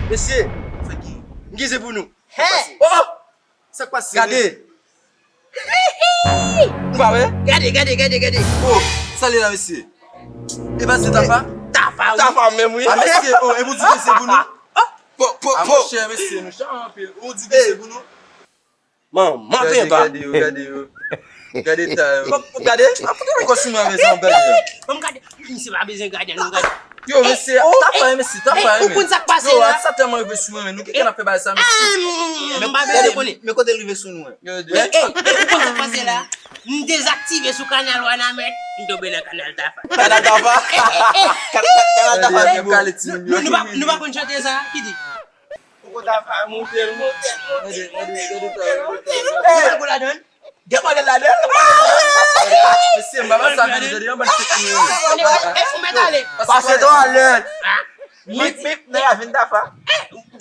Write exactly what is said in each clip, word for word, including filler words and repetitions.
Mesye, m gen ze pou nou. Hey! Oh! Sa k pase? Gade! Nou pa wè? Gade, gade, gade, gade. Oh, sa li la, mesye? E pa se Tafa? Tafa, wi. Tafa menm, wi. A, mesye, oh, e pou di ke se pou nou? Po, po, po. A, monchè, mesye, nou chan anpil. Ou di ke se pou nou? Man, man, gade, gade yo, gade yo. Gade ta yo. Gade, a fout mwen kò sou nou avè sa, gade yo. Ban m gade. Misye pa bezwen gade, nou gade. Yo, mesye, oh, Tafa, mesye, Tafa, ou konn sa k pase la? Yo, sa tèlman rive sou mwen, men nou ki kanap fè bagay sa, mesye. Men pa bezwen konnen. Men kote l rive sou nou, hein? Gade. Eh, eh, eh, ou konn sa k pase la? M dezaktive sou kanal Wanament, m tonbe nan kanal Tafa. Kanal Tafa? Eh, eh, eh. Kanal Tafa ki bon. Nou, nou pa, nou pa konn chante sa? Ki di? Poko Tafa monte l, monte l, monte l, monte l, monte l, monte l. Ou pa gou ladan l? Gen mòdèl ladan l? Mesye, m pa wè sa vin jodi an, ban fèt nou. Ou mèt ale. Pase twalèt. Mip, mip, nan ravin Tafa.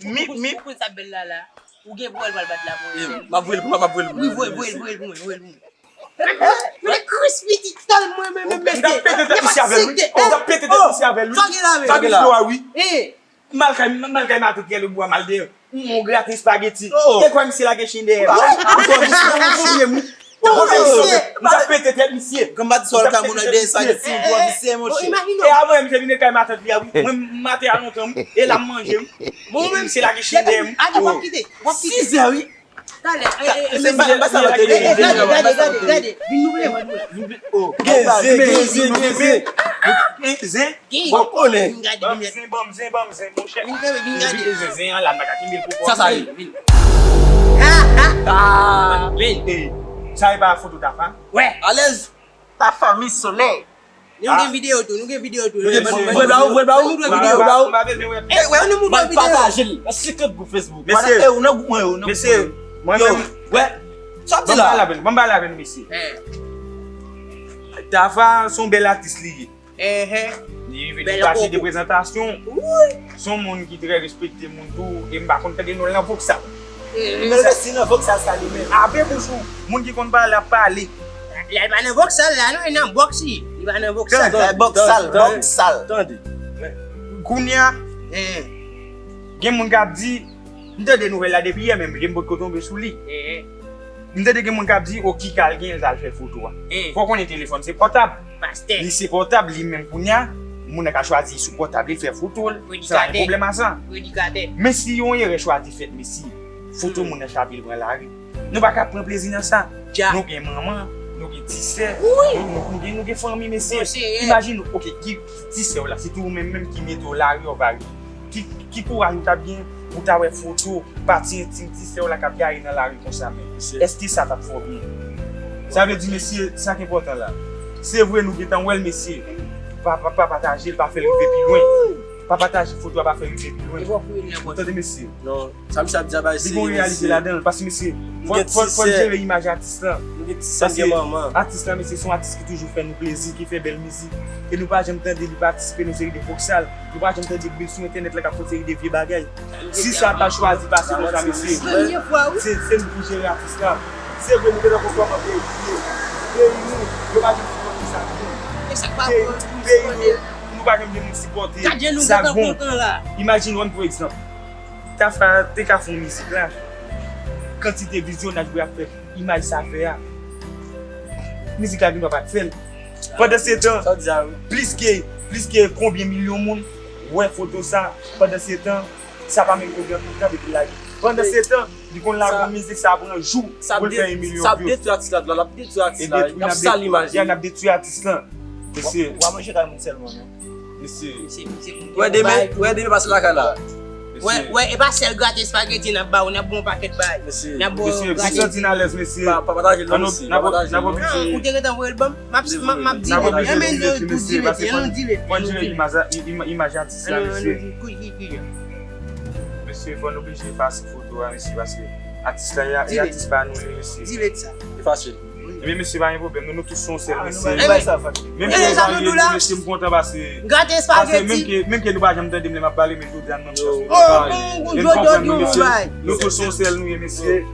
Mip, mip. Ou konn sa bèl la la. Ou gen pou wè l pral bat la pou mwen. M ap voye l pou mwen, m ap voye l pou mwen. Wi, voye, voye l, voye l pou mwen, voye l pou mwen. Men Chris pitit tèl mwen, men, men, men. M t ap pete tèt misye avè l, wi. M t ap pete tèt misye avè l, wi. Sa gen la, men? Sa gen la, wi. Mal kay, mal kay matant kè le bwa mal deyò. M on graten espageti. E kwè misye lage chen dèyè m. Ou kwè misye lage chen dèyè m. M t ap pete tèt misye. Granma di sa l ka moun nan dèyè espageti, ou kwè misye, monchè. E avan misye vin kay matant li a, wi. Mwen m mate a lontan, wi. E la m manje, wi. Bon, men misye lage chen dèyè m. Ade, w ap kite, w ap kite. Sizè, wi. Talè, e, e, e, se m pa, m pa sa mete li. Gade, gade, gade, gade. Vin nou vle mwen pou la. Geze, geze, geze. Zen. Bon, konnen. Vin gade, vin gade. Zen, banm zen, banm zen, monchè. Vin gade, vin gade. Zen, zen an la, m pa ka kenbe l pou kò m. Sa, sa ye. Vin. Ha, ha. Vin. Sa e pa foto Tafa? Wè. Alèz. Tafa, Miss Soleil. Nou gen videyo tou, nou gen videyo tou. Voye ba ou, voye ba ou, voye ba ou. Eh, wè, nou montre videyo. Pataje l nan senkant gwoup Facebook. Mesye, ou nan gwoup mwen yo, nan gwoup mwen yo. Mesye, mwen menm. Wè. Sa w di la? Ban m pale avè l, mesye. Tafa se yon bèl atis li ye. Li rive, li pase de prezantasyon. Se yon moun ki trè respekte moun tou, e m pa konn tande non l nan Voksal. Men l resi nan Voksal sa li menm. Ape bouch ou. Moun ki konn pale ap pale. Li pa nan Voksal la non, li nan bòks li. Li pa nan Voksal. Tande, Voksal, tande, Voksal. Tande. Kounye a, gen moun k ap di, m tande nouvèl la depi yè menm, je m potko tonbe sou li. M tande gen moun k ap di, o, Kika l genyen, l t al fè foto a. Fò w konnen telefòn se pòtab. Li se pòtab li menm kounye a, moun nan ka chwazi sou pòtab li fè foto l, sa pa gen pwoblèm a sa. Men si yon erè chwazi fèt, mesye, foto moun nan chape l pran lari. Nou pa ka pran plezi nan sa. Nou gen manman, nou gen ti sè, nou, nou, nou gen, nou gen fanmi, mesye. Imajine w, oke, ki ti sè w la, se tou ou menm menm ki mete w lari, w pa ri. Ki, ki kouraj ou t ap gen pou w ta wè foto pati entim ti sè w la k ap gaye nan lari konsa menm? Èske sa t ap fè w byen? Sa vle di, mesye, sa k enpòtan la. Se vre, nou gentan wè l, mesye. Pa, pa, pa pataje l, pa fè l rive pi lwen. Pa pataje foto a, pa fè l rive pi lwen. Ou tande, mesye? Non, sa misye ap di a bay serye, mesye. Li gon reyalite ladan l, paske, mesye, fò, fò, fò n jere imaj atis lan. Paske atis lan, mesye, se yon atis ki toujou fè nou plezi, ki fè bèl mizik. E nou pa janm tande li patisipe nan seri de voksal. Nou pa janm tande li sou entènèt la k ap fè yon seri de vye bagay. Si sa ta chwazi pase konsa, mesye, se, se nou pou jere atis la. Se vre, nou gentan konprann peyi nou ye. Peyi nou, yo pa janm sipòte sa byen. Peyi, peyi nou, nou pa janm gen moun sipòte. Zagon. Imajine w, pou egzanp, Tafa te ka fè yon mizik la, kantite vizyonaj pou y ap fè imaj sa fè a. Mizik la vin pa t fè l. Pandansetan, plis ke, plis ke konbyen milyon moun wè foto sa, pandansetan, sa pa menm konbyen moun kanpe pou l lage. Pandansetan, li konn lage yon mizik, sa pran jou pou l fè yon milyon views. Sa ap detwi atis la, l ap detwi atis la, y ap sal imaj li. Y ap detwi atis lan. Mesye. W a manje kay moun sèlman, non? Mesye. Wè demen, wè demen pase lakay la. Wè, wè, e pa sèl graten espageti n ap ba w, n ap ba w yon pakèt bagay. N ap ba w graten. Mesye, pou santi n alèz, mesye. Pa, pa pataje l non, mesye. Pa pataje l non. Ou te gentan voye l ban m? M ap, m ap, m ap dile. Ann men nou tou dile, ann nou dile. Fò n jere imaj, im-, imaj atis la, mesye. Mesye, fò n oblije efase foto a, mesye, paske atis la, e atis pa nou li, mesye. Dile sa. E fasil. Ebyen, mesye, pa gen pwoblèm. Nou, nou tout se yon sèl, mesye. Menm ke yo pa vle di, mesye, m kontan pase. Pase menm ke, menm ke nou pa janm tande m lè m ap pale, men jodi a nou menm chans nou pale. E m konprann nou, mesye. Nou tout se yon sèl nou ye, mesye.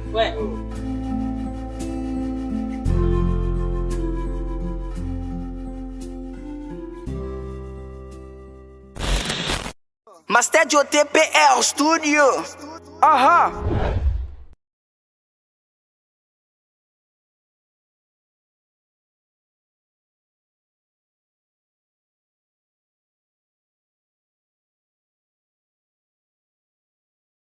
Master Joe T P R Studio. Aha.